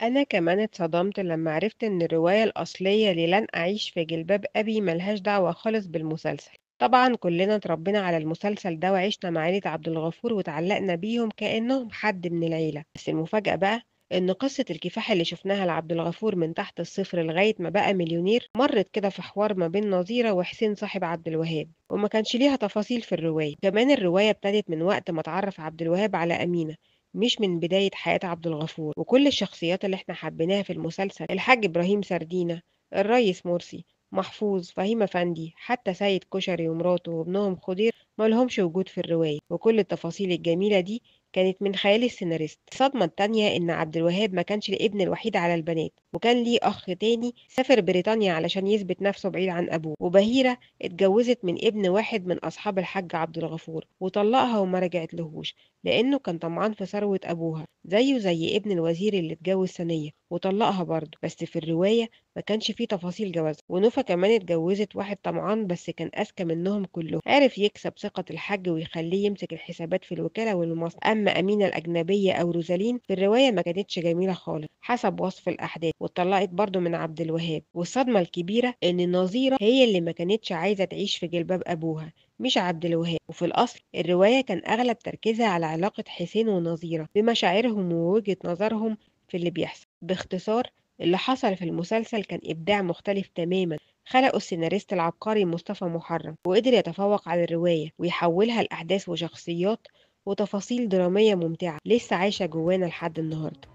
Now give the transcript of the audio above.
أنا كمان اتصدمت لما عرفت إن الرواية الأصلية للن أعيش في جلباب أبي ملهاش دعوة خالص بالمسلسل. طبعا كلنا اتربينا على المسلسل ده وعشنا مع عيلة عبد الغفور وتعلقنا بيهم كأنهم حد من العيلة، بس المفاجأة بقى إن قصة الكفاح اللي شفناها لعبد الغفور من تحت الصفر لغاية ما بقى مليونير مرت كده في حوار ما بين نظيرة وحسين صاحب عبد الوهاب، وما كانش ليها تفاصيل في الرواية. كمان الرواية ابتدت من وقت ما اتعرف عبد الوهاب على أمينة، مش من بداية حياة عبد الغفور. وكل الشخصيات اللي احنا حبيناها في المسلسل، الحاج إبراهيم سردينة، الريس مرسي، محفوظ، فهيمة فندي، حتى سيد كشري ومراته وابنهم خضير، ما لهمش وجود في الرواية. وكل التفاصيل الجميلة دي كانت من خيال السيناريست. الصدمة التانية إن عبد الوهاب ما كانش الابن الوحيد على البنات، وكان ليه أخ تاني سافر بريطانيا علشان يثبت نفسه بعيد عن أبوه. وبهيرة اتجوزت من ابن واحد من أصحاب الحاج عبد الغفور وطلقها وما رجعت لهوش لأنه كان طمعان في ثروة أبوها، زيه زي ابن الوزير اللي اتجوز ثانية وطلقها برضه، بس في الرواية ما كانش فيه تفاصيل جوازها. ونوفا كمان اتجوزت واحد طمعان بس كان أذكى منهم كلهم، عرف يكسب ثقة الحاج ويخليه يمسك الحسابات في الوكالة والمصنع. أما أمينة الأجنبية أو روزالين في الرواية ما كانتش جميلة خالص حسب وصف الأحداث، واتطلقت برضه من عبد الوهاب. والصدمة الكبيرة إن النظيرة هي اللي ما كانتش عايزة تعيش في جلباب أبوها، مش عبد الوهاب. وفي الأصل الرواية كان أغلب تركيزها على علاقة حسين ونظيرة بمشاعرهم ووجهة نظرهم في اللي بيحصل. باختصار اللي حصل في المسلسل كان إبداع مختلف تماما خلقه السيناريست العبقري مصطفى محرم، وقدر يتفوق على الرواية ويحولها لأحداث وشخصيات وتفاصيل درامية ممتعة لسه عايشة جوانا لحد النهاردة.